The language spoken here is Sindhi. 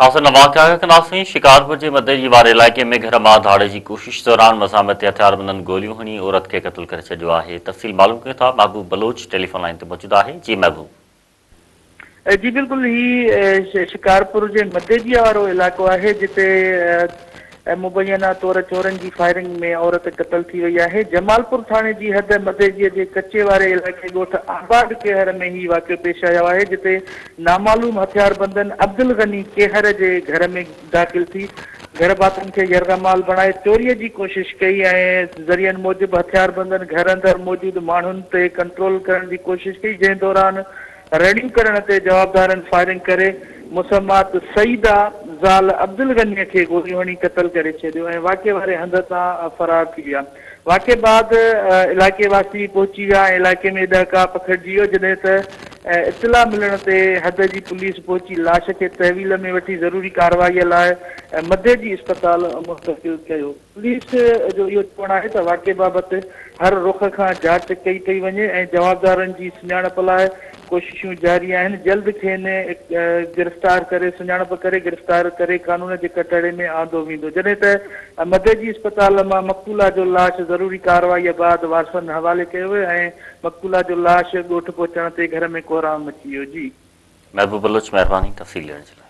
حاصل نواز کي آگاهه ڪنداسين، شڪارپور جي مدئجي واري علائقي ۾ گهر مان ڌاڙي جي ڪوشش دوران مزاحمت تي هٿياربندن گوليون هڻي عورت کي قتل ڪري ڇڏيو آهي، تفصيل معلوم ڪيون ٿا، محبوب بلوچ ٽيليفون لائين تي موجود آهي، جي محبوب. جي بلڪل هي شڪارپور جي مدئجي وارو علائقو آهي جتي مبينا طور چورن جي فائرنگ ۾ عورت قتل ٿي وئي آهي. جمالپور ٿاڻي جي حد مدئجي جي ڪچي واري علائقي ڳوٺ آباد ڪيهر ۾ هي واقعو پيش آيو آهي جتي نامعلوم هٿياربندن عبدالغني ڪيهر جي گهر ۾ داخل ٿي گهر ڀاتين کي يرغمال بڻائي چوري جي ڪوشش ڪئي ۽ ذريعن موجب هٿياربندن گهر اندر موجود ماڻهن تي ڪنٽرول ڪرڻ جي ڪوشش ڪئي جنهن دوران رڙيون ڪرڻ تي جوابدارن فائرنگ ڪري مسمات سعيده زال عبدالغني کي گوليون هڻي قتل ڪري ڇڏيو ۽ واقعي واري هنڌ تان فرار ٿي ويا. واقعي بعد علائقي واسي پهچي ويا ۽ علائقي ۾ ڏهڪاء پکڙجي ويو جڏهن ته اطلاع ملڻ تي حد جي پوليس پهچي لاش کي تحويل ۾ وٺي ضروري ڪارروائي لاء مدئجي اسپتال منتقل ڪيو. پوليس جو اهو چوڻ آهي ته واقعي بابت هر رخ کان جاچ ڪئي پئي وڃي ۽ جوابدارن جي سڃاڻپ لاء ڪوششون جاري آهن، جلد کين گرفتار ڪري سڃاڻپ ڪري گرفتار ڪري قانون جي ڪٽهڙي ۾ آندو ويندو، جڏهن ته مدئجي اسپتال مان مقتولا جو لاش ضروري ڪارروائي بعد وارثن حوالي ڪيو ويو ۽ مقتولا جو لاش ڳوٺ پهچڻ تي گهر ۾ ڪهرام مچي ويو. جي. محبوب بلوچ مهرباني تفصيل ڏيڻ جي لاء.